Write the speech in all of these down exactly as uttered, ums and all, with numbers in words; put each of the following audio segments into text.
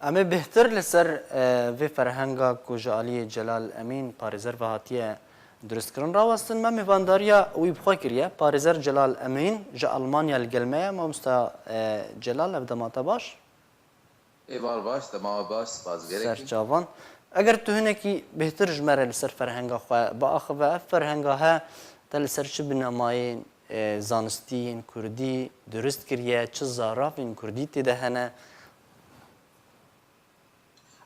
Em ê bêhtir li ser, e, vê ferhenga ku ji aliyê Celal Emîn parêzer ve hatiye durustkirin rawestin, me mêvandariya wî bi xwe kiriye. Parêzer Celal Emîn ji Almanya li gel me ye. Mamosta, e, Celal, ev dema te baş? Êvar baş, dema we baş, spas gelekî. Ser çavan. Eger tu hinekî bêhtir ji me re li ser ferhenga xwe biaxive, ev ferhenga he te li ser çi binemayên, e, zanistî yên kurdî durust kiriye, çi zaravên kurdî tê de hene?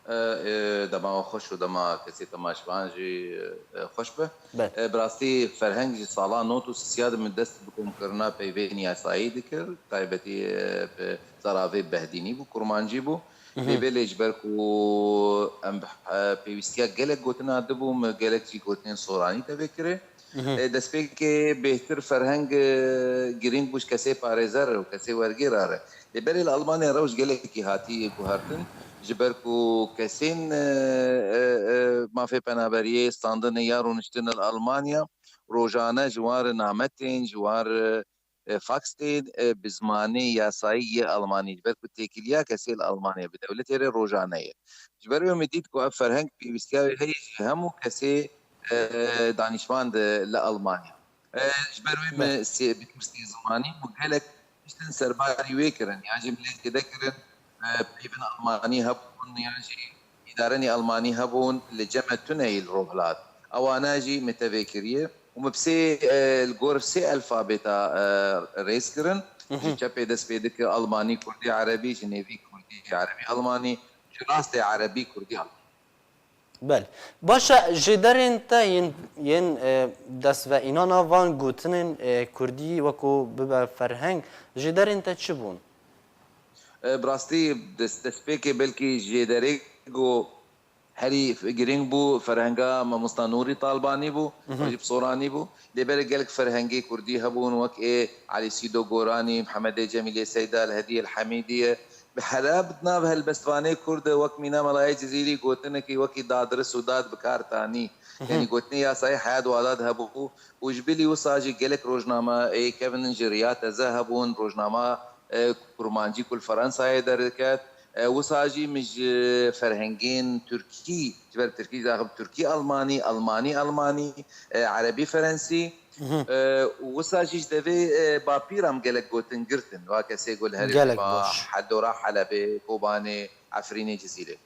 E, e, dema we xweş û dema kesê temaşevan jî, e, xweş be. Belê. E, bi rastî ferheng ji sala nod û sisiya de min dest bi komkirina peyvên yasayî dikir, taybetî, e, bi zaravê behdînî bû, kurmancî bû. Mhm. Lê belê ji ber ku em bi, e, pêwîstiya gelek gotina dibû, min gelek jî gotinên soranî tevê kirê. Mhm. E, destpêkê bêhtir ferheng, e, girîng bû ji kesê parêzer re û kesê wergêra re. Lê belê li Almanya rewş gelekî hatî guhertin. Ji ber ku kesên, e, e, e, mafê penaberiyê standine ya rûniştine li Almanya rojane ji wan re name tên, ji wan re, e, faks tên, e, bi zimanê yasayî yê Almanî. Ji ber ku têkiliya kesê li Almanya bi dewletê re rojane ye. Ji ber wê min dît ku ev ferheng pêwîstiya wê heye ji hemû kesê, e, danîşvan de li Almanya. E, ji ber wê min sê-, bi pirsê zimanî û gelek tiştin serbarî wê kirin. Yan jî min lê zêde kirin, e, peyvên Almanî hebûn, yan jî îdarenî Almanî hebûn li cem me tune yî li Rojhilat. Ewana jî min tevê kiriye û min bi sê, e, li gor sê elfabeta, e, rêz kirin. Mhm. Ji çepê dest pê dike Almanî, Kurdî, Erebî, ji nêvî Kurdî, Erebî, Almanî, ji rastê Erebî, Kurdî, Almanî. Belê. Baş e, jêderên te yên, yên, e, dest ve înana van gotinên, e, kurdî wekû bibe ferheng, jêderên te çi bûn? E, bi rastî dest, destpêkê belkî jêderê ku herî f-, girîng bû, ferhenga mamosta Nûrî Talbanî bû, Mhm. Recîp Soranî bû. Lê belê gelek ferhengê kurdî hebûn, wek ê Elî Sîdo Goranî, Mihemedê Cemîlê Seyda, Elhedî Elhemîdî ye. Bi hela bi nav helbestvanê kurd e, wek mîna Melayê Cizîrî gotinekî wekî dadris û dad bi kar tanî. Mhm. Yanî gotinê yasayê heyat û adat hebû û ji bilî wisa jî gelek rojname ê kevin ji Riya Teze hebûn, rojnama, e, kurmancî ku li Fransayê derdiket. E, wisa jî min ji ferhengên tirkî, ji ber tirkî zaxim tirkî almanî, almanî almanî, e, erebî ferensî, Mhm. e, û wisa jî ji devê, e, bapîra min gelek gotin girtin. Wa kesê ku li Gelek herêma baş. Hedora Helebê, Kobanê, Efrînê, Cizîrê.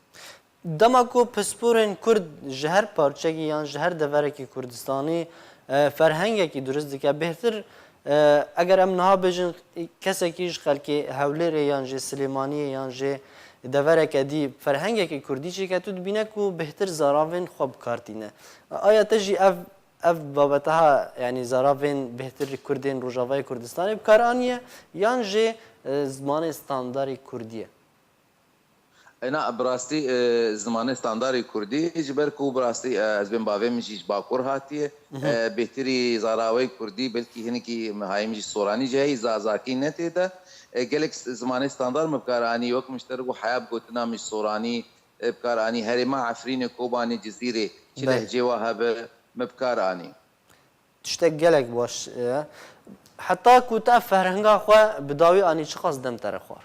Dema ku pisporên Kurd ji her parçekî yan ji her deverekî Kurdistanî, e, ferhengekî durist dike, bêhtir, e, eger em niha bêjin, kesekî ji xelkê Hewlêrê yan jê Silêmaniyê yan jê devereke dî ferhengekî Kurdî çêke, tu dibîne ku bêhtir zaravên xwe bi kar tîne. Aya te jî ev, ev babete ha, yanî zaravên bêhtir Kurdên Rojavayê Kurdistanê bi kar aniye yan jê, e, zimanê standarê Kurdî ye? E, na, bi rastî, e, zimanê standarê kurdî, ji ber ku bi rastî, e, ez bên bavê min jî ji Bakur hatiye. Mhm. E, bêhtirî zarawey kurdî, belkî hinekî hayê min jî soranî jî heyî, zazakî ne tê de. E, gelek s-, zimanê standar min bi kar anî, wek min ji te re got, heya bi gotina min ji soranî, e, bi kar anî. Herêma Efrînê, Kobanê, Cizîrê, çi Belê. Lehcê wa hebe, min bi kar anî. Tiştek gelek baş e. Heta ku te ev ferhenga xwe bi dawî anî, çiqas dem te re xwar?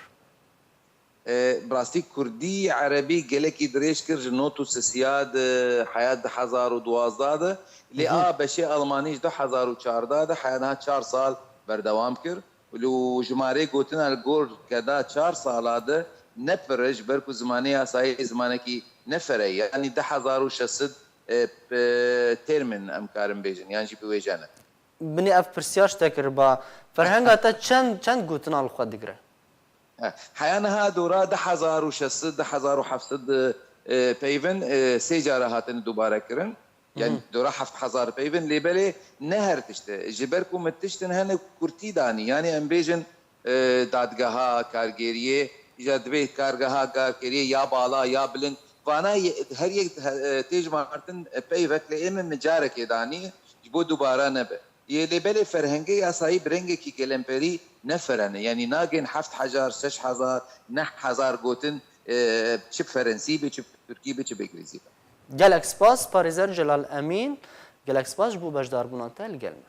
E, bi rastî kurdî, erebî gelekî dirêj kir ji nod û sisiya de heya du hezar û duwazdeh de, lê Mhm. a beşê almanî ji du hezar û çardeh de heya niha çar sal berdewam kir. Û jimarê gotina li gor keda çar sala de ne pir e, ji ber ku zimanê yasayê zimanekî ne ferehî ye. Yanî du hezar û şeş sed, e, p-, termin em karin bêjin, yan jî bi wê jene. Binê ev pirsiyar ji te kiriba. Ferhenga te çend, çend gotina li xwe digire? He, heya niha dora du hezar û şeş sed, du hezar û heft sed, e, peyvin, e, sê cara hatine dubare kirin. Yani Mhm. Dora heft hezar peyvin, lê belê ne her tişt e. Ji ber ku min tiştin hene kurtî danî. Yani em bêjin, e, dadgeha kargêriyê, îcar divê kargeha kargêriyê ya bala ya bilind. Vana ye-, her yek, e, tê jimartin, e, peyvek, lê ê min min carekê danî ji bo dubara nebe. Yê lê belê ferhengê yasayî bi rengekî gelemperî ne ferene. Yanî nagên heft hezar, şeş hezar, neh hezar gotin, e, çi bi ferensî be, çi bi tirkî be, çi bi îngilîzî be. Gelek spas, parêzer Celal Emîn. Gelek spas ji bo beşdarbûna te li gel me.